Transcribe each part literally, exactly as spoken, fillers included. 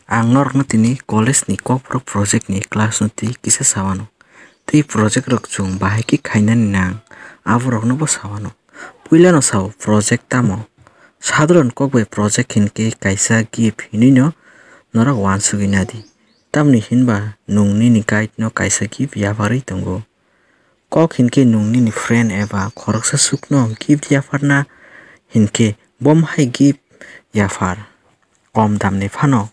Ang norokno tini college ni kokborok project ni class no twi kisa sawano. Tei project rok chwng bahai khe khainani nang, aborokno bo sawano. Puilano sao project tamo? Sadharon kok bai project hinkhe kaisa gift hinwi no norok uansugwi nadi. Tamni hinba nwng nini guide no kaisa gift yapharwi tongo. Kok hinkhe nwng nini friend eba khoroksa sukno gift yapharna hinkhe bomo hai gift yaphar. Kom damni phano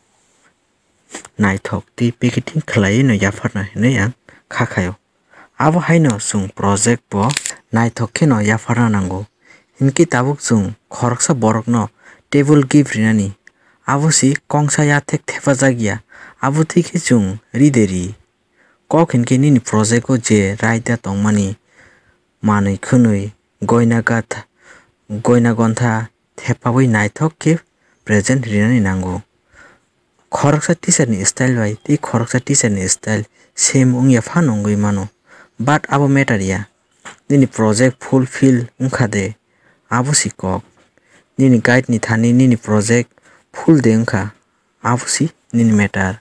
naithok tei packeting khlaiwi no yapharna hinwi ang kha khaio. Abo haino chwng project bo naithok kheno yapharna nango. Hinkhe tabuk chwng khoroksa borokno table gift rinani. Abo si kongsa yathek thepajak ya. Abo twi khe chwng ri de ri. Kok hinkhe nini project o je raida tongmani manwi khwnwi goina gatha, goina gontha thepawi naithok khe present rinani nango. Khoroksa teacher ni style bai tei khoroksa teacher ni style same wngya phano wngwi mano, but abo matter ya. Nini project fulfill wngkha de, abo si kok. Nini guide ni thani nini project full de wngkha, abo si nini matter.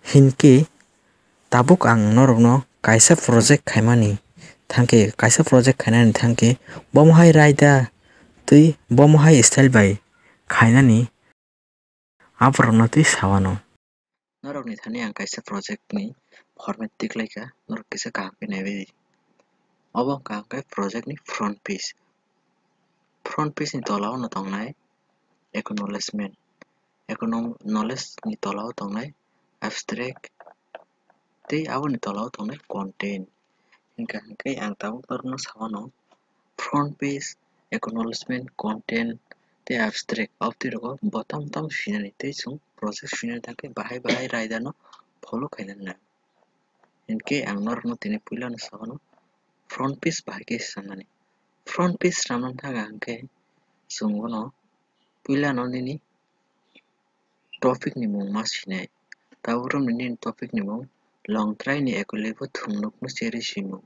Hinkhe tabuk ang norokno kaisa project khaimani thangkhe, kaisa project khainani thangkhe bomo hai raida twi bomo hai style bai khainani aborokno twi sawano. Norokni thani ang kaisa project ni format tiklaikha, norok kisa kaham khe naiwi di. Obo wngkha hwnkhe project ni front page. Front page ni tola o no tongnai acknowledgement. Acknowledge ni tola o tongnai abstract tei aboni tola o tongnai content. Hinkha hinkhe ang tabuk norokno sawano front page, acknowledgement, content tei abstract, abtwi rogo bo tamo tamo sinani tei chwng project sinani thangkhe bahai bahai raida no follow khainani nang. Hinkhe ang norokno tini puilano sawano front page bahai khe swnamnani. Front page swnamnani thangkhe ang hinkhe chwng bono puilano nini topic ni mung ma sinai. Tabuk romni nini topic ni mung longtrai ni ekolebo thwngnukno cherwi simung.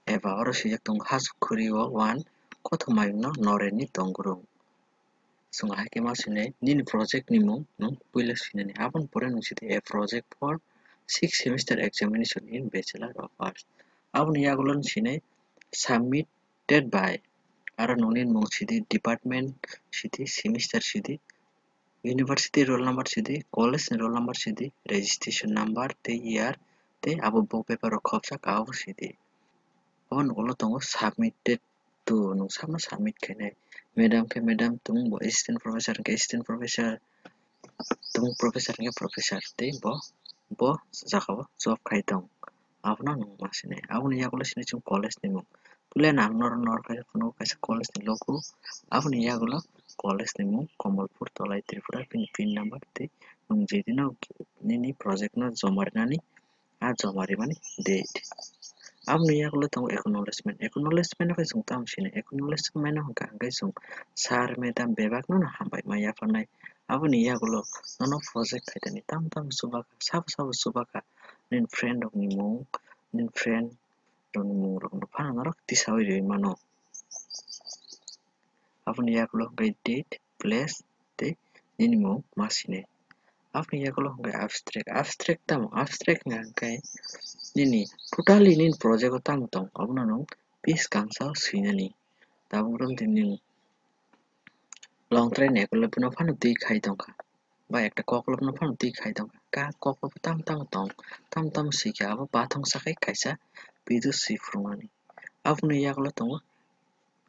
Eba oro swijak tongo, hachuk khuri o one, kothoma mayungno noreni tongurung. Chwng hai khe ma sinai, nini project ni mung nwng puila sinani. Aboni pore nwng sidi a project for six semester examination in Bachelor of Arts. Aboni yagulo nwng sinai submitted by, aro nwngni mung sidi, department sidi, semester sidi, university roll number sidi, college ni roll number sidi, registration number tei year tei abo bo paper rok khopjak abo sidi. Aboni ulo tongo submitted to, nwng sabno submit khainai. Madam khe madam, tumung bo assistant professor hwnkhe assistant professor, tumung professor hwnkhe professor tei bo, bo jagao job khai tong. Abono nwng ma sinai. Aboni yagulo sinai chwng college ni mung. Puila no ang norok norok kaisa phunukgo kaisa college ni logo. Aboni yagulo college ni mung Komolpur Tolai Tripura, bini pin number tei nwng jedino nini project no joma rinani, a joma rimani date. Aboni yagulo tongo acknowledgement. Acknowledgement no khe chwng tamo sinai? Acknowledgement no hwnkha hwnkhe chwng sir, madam bebak no hambai ma yapharnai. Aboni yagulo nono project khaitani tamo tamo chubakha, sabo sabo chubakha, nini friend rokni mung, nini friend rokni mung rokno phano norok tisawi riwi mano. Aboni yagulo hwnkhe date, place tei nini mung ma sinai. Aboni yagulo hwnkhe abstract. Abstract tamo? Abstract hwnkha hwnkhe nini totally nini project o tamo tong, abono nwng page kangsa o swinani. Tabuk romtwi nwng longtrai ni ekologeno phano twi khai tongkha, ba ekta koklopno phano twi khai tongkha. Ka koklop tam tam tong, tam tam swikha, abo pathong sakhai kaisa page o swi phurungmani. Aboni yagulo tongo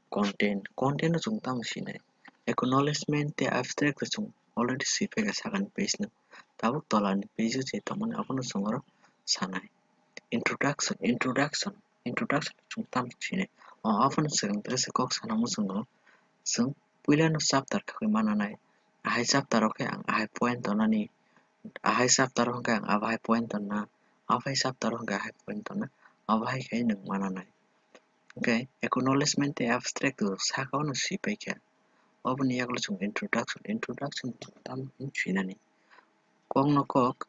content. Content no chwng tamo sinai? Acknowledgement tei abstract rok chwng already swi phaikha sakani page no. Tabuk tolani page o je tongmani abono chwng oro sanai. Introduction, introduction, introduction chwng tamo sinai? O, abono swkang dresa kok sana muchungo. Chwng puilano chapter khagwi mananai. Ahai chapter o khe ang ahai point tonani, ahai chapter o hwnkhe ang abo hai point tonna, abo hai chapter o hwnkhe ahai point tonna, abo hai khe nwng mananai. Hwnkhe acknowledgement tei abstract rok saka o no swi paikha. Oboni yagulo chwng introduction, introduction chwng tamo hwn swinani? Kokno kok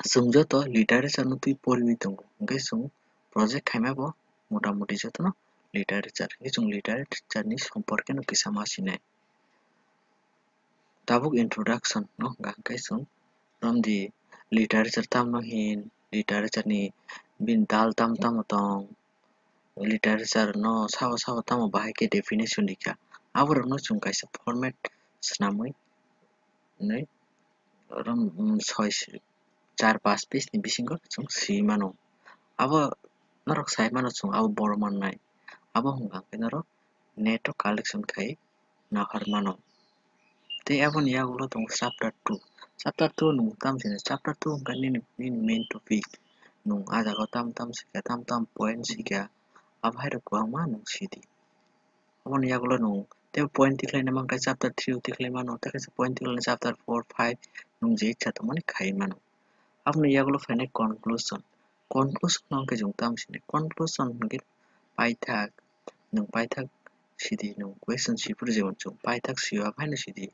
chwng joto literature no twi poriwi tongo, hwnkhe chwng project khaima bo motamuti jotono literature, hwnkhe chwng literature ni somporke no kisa ma sinai. Tabuk introduction no hwnkha hwnkhe chwng romdi literature tamo hin, literature ni bini dal tamo tamo tong, literature no sabo sabo tamo bahai khe definition rikha. Aborokno chwng kaisa format swnamwi nai rom soi char pas page ni bisingo chwng swi mano. Abo norok sai mano chwng abo boro mannai. Abo hwnkha hwnkhe norok net o collection khai nahar mano. Tei aboni yagulo tongo chapter two. Chapter two nwng tam sini, chapter two hwnkha nini, nini main topic. Nwng ah jaga o tam tam sikha, tam tam point sikha, abo hai rok kwbangma nwng sidi. Aboni yagulo nwng tei point tikhlai na mankha chapter three o tikhlai mano, tei kaisa point tikhlai na chapter four, five nwng je ichha tongmani khai mano. Aboni yagulo phainai conclusion. Conclusion no hwnkhe chwng tam sini. Conclusion hwnkhe paithak, nwng paithak sidi, nwng question swi phuru jemon chwng paithak swi o, abo haino sidi.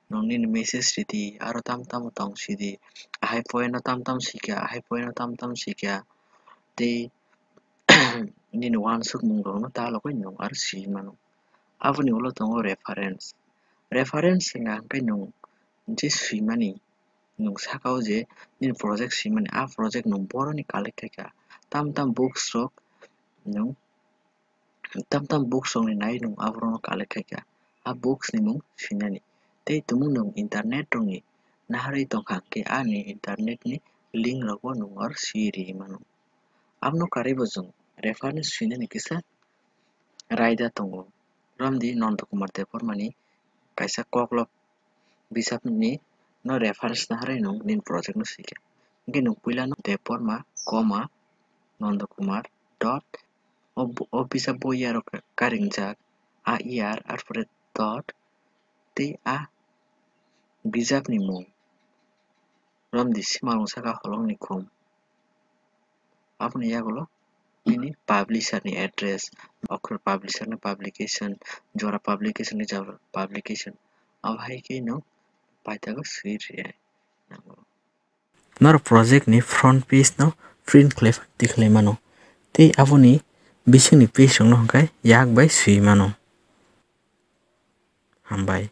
Nwng nini message sidi, aro tam tamo tong sidi. Ahai point no tam tam sikha, ahai point no tam tam sikha. Tei nini uansukmung rokno ta logoi nwng aro swi mano. Aboni ulo tongo reference. Reference hwnkha hwnkhe nwng je swimani, nwng saka o je nini project swimani, a project nwng boroni collect khaikha. Tam tam books rok nwng, tam tam books rokni nai nwng aborokno collect khaikha. A books ni mung swinani. Tei tumung nwng internet rokni naharwi tongkha hwnkhe ani internet ni link rogo nwng aro swi ri mano. Abono karwi bo chwng reference swinani kisa raida tongo. Romdi Nanda Kumar Debbarma ni kaisa koklop bisapni no reference naharwi nwng nini project no swikha. Hwnkhe nwng puila no Debbarma, comma, Nanda Kumar dot o, o bisap bo year o karingjak, a year, arpore dot tei a bijapni mung. Romdi simalwng saka holongni khum. Aboni yagulo bini publisher ni address, okhor publisher ni publication, jora publication ni jora publication. Abo hai khe no paithago swi rwnai nango. Norok project ni front page no print khlai tikhlai mano. Tei aboni bisingni page rok no hwnkhe yak bai swi mano. Hambai.